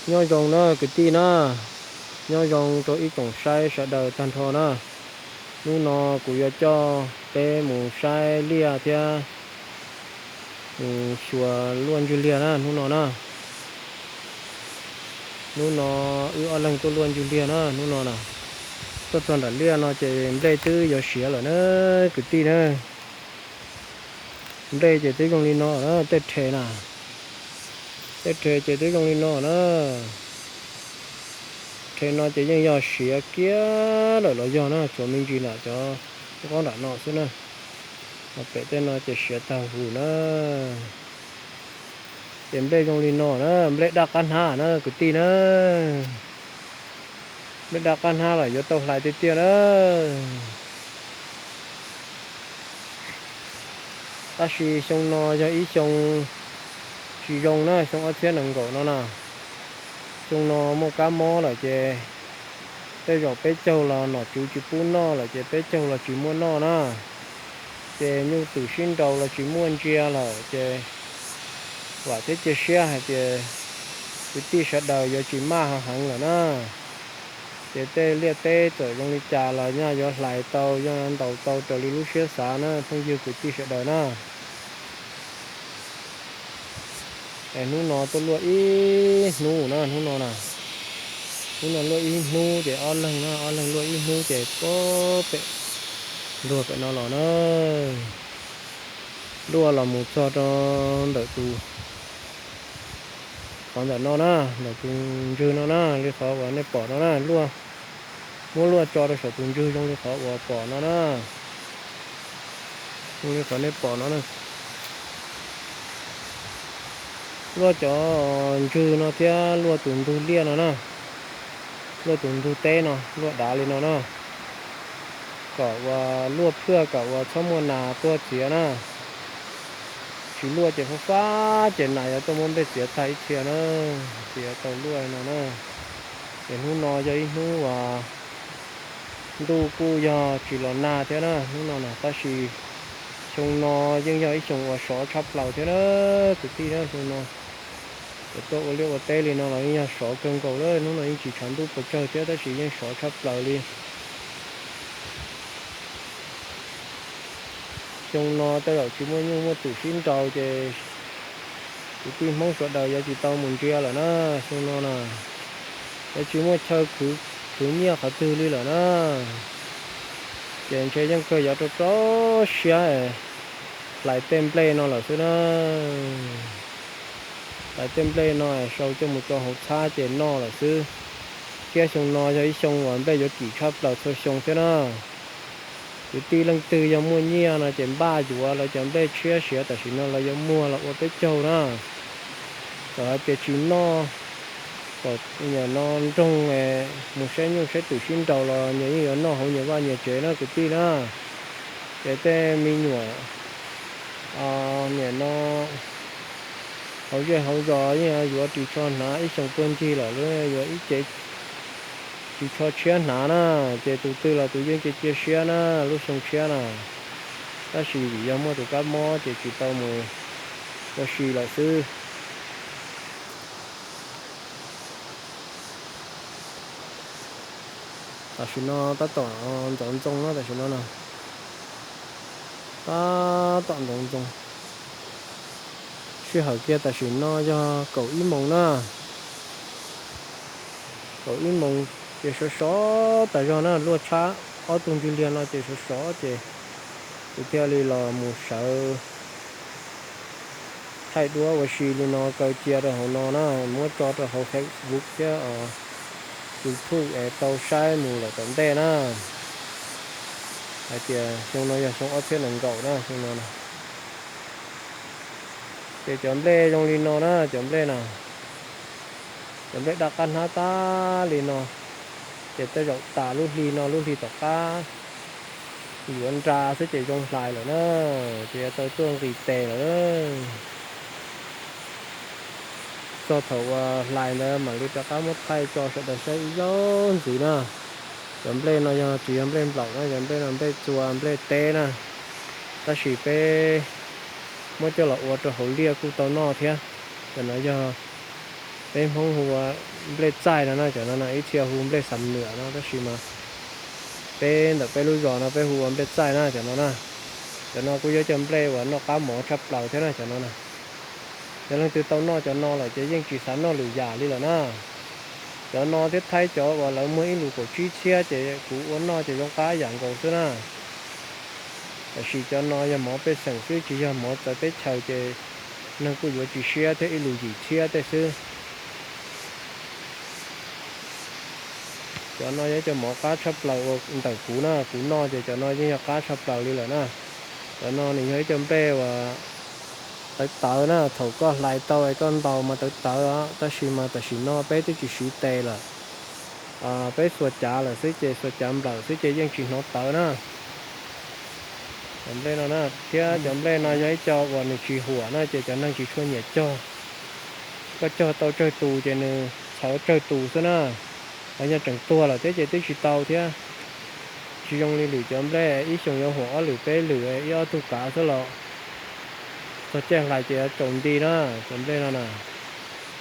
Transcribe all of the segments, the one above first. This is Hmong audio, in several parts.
Nyob zoo na kwv tij na, nyob zoo rau ib tsoom saib sawv daws tag nrho na. Hnub no kuv yuav coj peb mus saib liaj thiab mus xyuas luaj ntswg liaj na hnub no na. Hnub no wb ob leeg tuaj luaj ntswg liaj na hnub no na. Tuaj txog nram liaj no ces nplej twb yuav siav lawm na kwv tij na. Nplej ces twb zoo li no na, tej rhe na, tej rhe ces twb zoo li no na. Rhe no ces yeej yog siav kiag lawm los yog na, tshuav me ntsis nram cov nqob nram no xwb na. Ho pem tej no ces siav tag huv na. Ces nplej zoo li no na, nplej daj qab hnab na kwv tij na. Nplej daj qab hnab los yuav tau hlais tiag tiag na. Tab sis xyoo no yog ib xyoo tsis zoo na, xyoo ob txhiab nees nkaum no na. Xyoo no muaj kab mob lawm ces tej zaum peb caug los nom tswv tsis pub noj lawm ces peb caug los tsis muaj noj na. Ces nyuj twm sib nraus los tsis muaj ntsia lawm ces vam thiab cia siab hais tias kwv tij sawv daws yuav tsis maj heev lawm na. Ces tej liaj teb txawm zoo li cas los yog yuav hlais tau, yog ntaus tau raws li lub siab xav na phooj ywg kwv tij sawv daws na. Es hnub no tuaj luaj ib hnub na, hnub no na, hnub no luaj ib hnub ces ob leeg na, ob leeg luaj ib hnub ces pem, luag pem no los na, luaj los mus txog rau ntawm tus, qhov ntawm no na, ntawm tus ntswg no na, li qhov uas nej pom no na, luaj, muab luaj tso rau saum tus ntswg zoo li qhov uas pom no na, zoo li qhov nej pom no na. Luaj cov ntswg no thiab luaj tus ntug liaj no na, luaj tus ntug teb no, luaj dav li no na, kom uas luaj phwaj kom uas txhob muaj nas tuaj txiav na. Tsis luaj ces fab fab ces nas yuav tuaj muab nplej txiav tag ib txhia na, ces yuav tau luaj no na. Ces hnub no yog ib hnub uas ntuj kuj yog tsis los nag thiab na hnub no na, tab sis xyoo no yeej yog ib xyoo uas sov tshaj plaws thiab na kwv tij na. Xyoo no ces tuaj ua liaj ua teb li no los yeej yog sov kawg nkaus lawm, hnub no yeej tsis tshav ntuj pes tsawg thiab tab sis yeej sov tshaj plaws li. Xyoo no tej zaum tsis muaj nyuj muaj twm sib nraus ces kwv tij Hmoob sawv daws yuav tsis tau mus ntsia lawm na. Xyoo no na, yuav tsis muaj chaw khwv nyiaj qhov twg li lawm na. Ces ntshe yeej kawg yuav rau rau siab hlais tej nplej no lawm xwb na. Hlais tej nplej no sau coj mus rau hauv txhab ces noj lawm xwb. Thiab xyoo no yog ib xyoo uas nplej yuav kim tshaj plaws txhua xyoo thiab na. Kwv tij leej twg yog muaj nyiaj no ces npaj yuav lawv cov nplej tshiab siav tam sim no lawv yuav muag los ua peb caug na. Txawm hais tias tsis noj, kom nyias no nroog mus saib nyuj saib twm sib nraus los nyias yeej yuav noj hauv nyias vaj nyias tsev na kwv tij na. Ces tej me nyuam nim no hauv zej hauv zos yeej yuav ris tsho hnav ib xyoos puag ncig lawm, yuav ib ce ris tsho tshiab hnav na. Ces tus twg los tus yeej cia cia siab na, lub xyoo tshiab na. Tab sis vim yog muaj tus kab mob ces tsis tau mus ua si lawm xwb. Tam sim no tab tom ntxoov ntxoo na, tam sim no na, tab tom ntxoov ntxoo. Sij hawm kiag tam sim no yog kaum ib moos na. Kaum ib moos ces sov sov tas zog na, luaj tshab ob tug ntswg liag no ces sov sov ces kuv thiaj li los mus sawv thaij duab ua si li no kaw cia rau hauv no na, muab tso rau hauv Facebook thiab YouTube es tau saib mus lawm tom ntej na. Hais tias xyoo no yog xyoo ob txhiab nees nkaum na, xyoo no na. Ces cov nplej zoo li no na, cov nplej na, cov nplej daj qab hnab tag li no, ces tej zaum tas lub hli no lub hli tom qab yuav nra xwb ces zoo hlais lawm na, ces yuav tau tuaj nqis tes lawm. Txog thaum uas hlais ntawd mam li rov qab muab thaij tso sawv daws saib ib zaug ntxiv na. Cov nplej no yog tsis yog nplej nplaum na, cov nplej no nplej txua nplej teb na, tab sis peb muab coj los ua rau hauv liaj kuj tau noj thiab. Cov no yog Peb Hmoob hu ua nplej txaij no na, cov no no ib txhia hu nplej xam nwam no, tab sis mas peb ntawm peb lub zos no peb hu ua nplej txaij na cov no na. Cov no kuj yog cov nplej uas noj qab mov tshaj plaws thiab na cov no na. Yog leej twg tau noj cov no lawm ces yeej tsis xav noj lwm yam li lawm na. Cov no thiab thaib cov uas lawv muag ib lus kaum tsib txhiab ces kuv ua noj ces zoo qab yam nkaus xwb na. Tab sis cov no yog mov pej xeem xwb tsis yog mov txawv teb chaws ces neeg kuj yuav tsis siab thiab, ib lus yim txhiab tej xwb. Cov no yog ib cov mov qab tshaj plaws uas ntawm kuv na, kuv noj ces cov no yeej yog qab tshaj plaws li lawm na. Cov no nws yog ib cov nplej uas tawv tawv na, thaum koj hlais tau es koj ntaus mas tawv tawv os, tab sis mas tam sim no peb twb tsis siv tes lawm. Peb xuas cav lawm xwb ces xuas cav nplawm xwb ces yeej tsis hnov tawv na. Cov nplej no na, thiab cov nplej no yog ib co uas nws tsis huam na ces cov neeg tsis tshua nyiam cog. Koj cog tau tsawg tus ces nws txhawv tsawg tus xwb na. Ho yog tseem tuag lawm thiab ces twb tsis tau thiab. Tsis zoo li lwm cov nplej ib xyoos yuav huam ob lwm peb lwm ib ob tug kav xwb los txog caij hlais ces yuav tsaus nti na, cov nplej no na.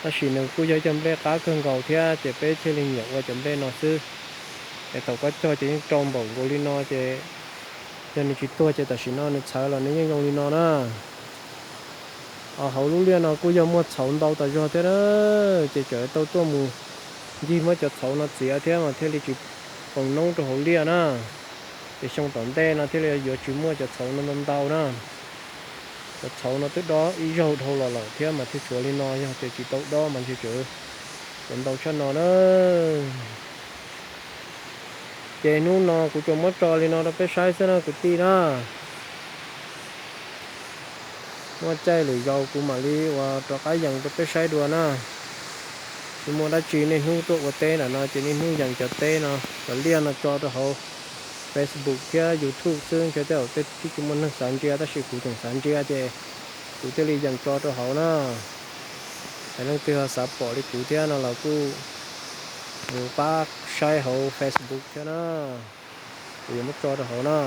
Tab sis nws kuj yog ib cov nplej qab kawg nkaus thiab ces peb thiaj li nyiam ua cov nplej no xwb. Es thaum koj cog ces yeej rau npaum nkaus li no ces yog nws tsis tuag ces tam sim no nws txhawv los nws yeej zoo li no na. Hauv lub liaj no kuj yog muaj txhauv ntau tas zog thiab na, ces tseem tau tuaj mus ncig muab cov txhauv no txiav thiab mas thiaj li tsis poob noob rau hauv liaj na. Ces xyoo tom ntej no thiaj li yuav tsis muaj cov txhauv no ntau ntau na. Cov txhauv no twb dob ib zaug dhau los lawm thiab mas thiaj tshuav li no, yog tias tsis tau dob mas ntshe tseem tshuav ntau tshaj no na. Ces hnub no kuv tsuas muab tso li no rau peb saib xwb na kwv tij na. Muaj caij lwm zaus kuv mam li ua rov qab yees rau peb saib dua na. Tsis muaj dab tsi, niaj hnub tuaj ua teb ntawm no ces niaj hnub yees cov teb no, cov liaj no tso rau hauv Facebook thiab YouTube xwb, ntshe tej zaum twb tsis muaj neeg xav ntsia tab sis kuv tseem xav ntsia ces kuv thiaj li yees tso rau hauv na. Yog leej twg ho xav pom li kuv thiab no los kuj mus pab saib hauv Facebook thiab na. Kuv yuav muab tso rau hauv na.